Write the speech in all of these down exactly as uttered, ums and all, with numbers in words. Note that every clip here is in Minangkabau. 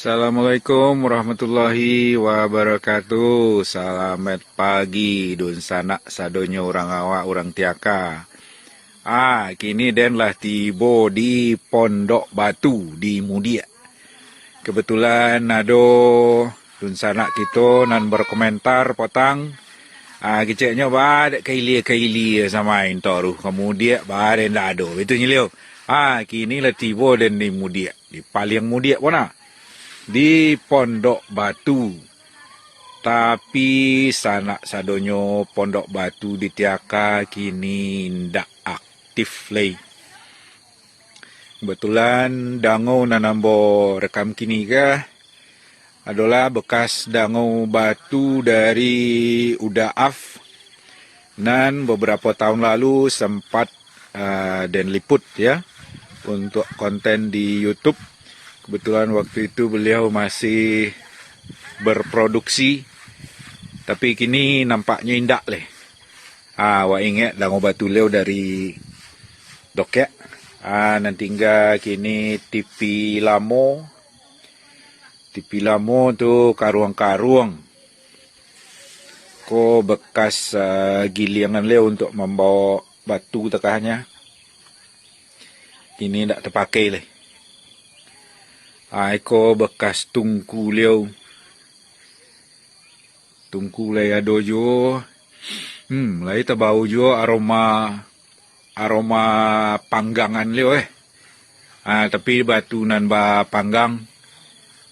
Assalamualaikum warahmatullahi wabarakatuh. Salamaik pagi, dunsanak sadonyo urang awak, urang Tiaka. Ah, kini den lah tibo di Pondok Batu di Mudiak. Kebetulan ado dunsanak kito nan berkomentar potang, ah, keceknyo ba dek ka ilia-ka ilia samai ntoruh ka Mudiak, ba den ndak ado. Itu nyilio. Ah, kini lah tibo den di Mudiak, di Paliang Mudiak pona. Di Pondok Batu. Tapi sanak sadonyo, Pondok Batu di Tiaka kini indak aktif lai. Kebetulan dangau nan ambo rekam kini ka adolah bekas dangau batu dari Udaaf nan beberapa tahun lalu sempat, ah, den liput, ya, untuk konten di YouTube. Kebetulan waktu itu beliau masih berproduksi, tapi kini nampaknyo indak leh. Ah, awak ingek dangau batu liau dari dokek. Ah, nan tingga kini tipi lamo. Tipi lamo tu karuang-karuang. Ko bekas, ah, giliangan liau untuk mambawa batu takahnyo. Kini ndak tapakai lai. Ah, iko bekas tungku liau. Tungku lai ado juo. Hmm, lai tabau juo aroma, aroma panggangan liau, eh. Ah, tapi batu nan bapanggang,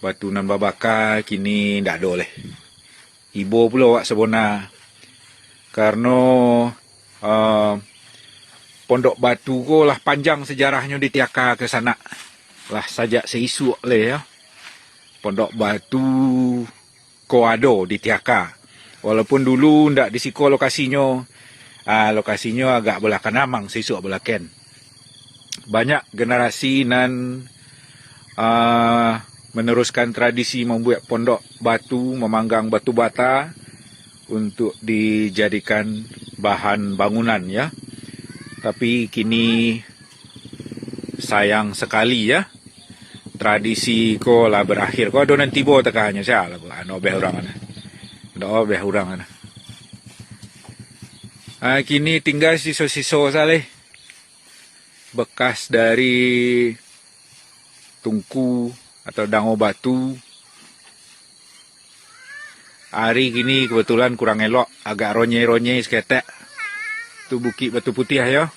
batu nan babaka kini ndak ado leh. Ibo pulo awak sabona. Karano, ah, Pondok Batu ko lah panjang sejarahnyo di Tiaka ka sanak. Lah sajak saisuak leh, ya. Pondok Batu ko ado di Tiaka. Walaupun dulu ndak di siko lokasinyo, ah, lokasinyo agak balah ka Namang, saisuak balah ken. Banyak generasi nan, ah, meneruskan tradisi mambuek pondok batu, mamanggang batu bata untuk dijadikan bahan bangunan, ya. Tapi kini sayang sakali, ya, tradisi ko lah barakhir. Ko ado nan tibo takahnyo, sia lah ko, anu, obeh urang anu. Ado obeh urang anu. Ah, kini tingga siso-siso saleh. Bekas dari tungku atau dangau batu. Ari kini kebetulan kurang elok, agak ronyeh-ronyeh saketek. Tu Bukik Batu Putiah, yo.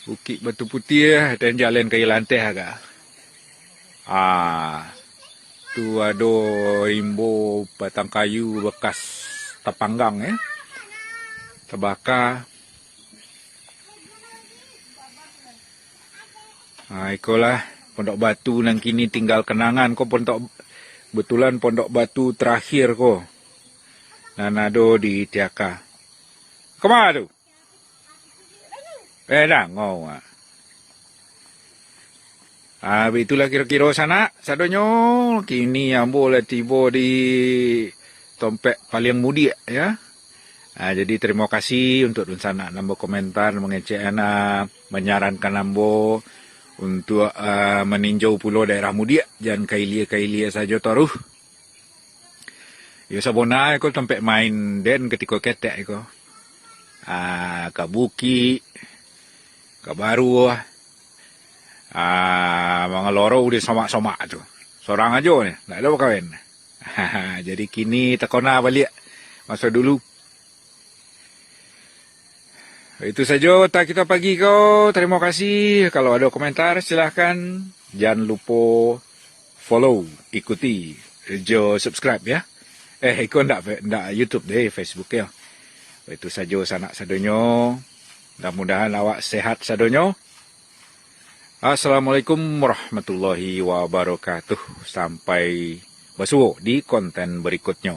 Bukik Batu Putiah, dan jalan kayu lanteh agak. Ah, tu ado rimbo batang kayu bekas tapanggang, eh. Tabaka. Ha, ikolah Pondok Batu nan kini tinggal kenangan ko, pondok, kebetulan Pondok Batu terakhir ko nan ado di Tiaka. Kama tu? Eh, dangau, ah. Ah, baitulah kiro-kiro sanak sadonyo. Kini ambo lah tibo di tompek paliang mudiak, ya. Ah, jadi, tarimo kasih untuk dunsanak nan bakomentar, mangecek ana, manyarankan ambo untuk, ah, maninjau pulo daerah mudiak, jan kailia-kailia sajo taruh. Yo, sabona iko tampek main den katiko ketek iko. Ah, ka bukik, ka baruah, ah, mangalorou di somak-somak tu. Sorang ajo ni, ndak ado bakawan. Jadi kini takona baliak maso dulu. Itu sajo ta kita pagi ko. Tarimo kasih. Kalau ado komentar, silahkan. Jan lupo follow, ikuti, jo subscribe, ya. Eh, iko ndak, ndak YouTube deh, Facebook, ya. Itu sajo sanak sadonyo. Mudah-mudahan awak sehat sadonyo. Assalamualaikum warahmatullahi wabarakatuh. Sampai basuo di konten berikutnyo.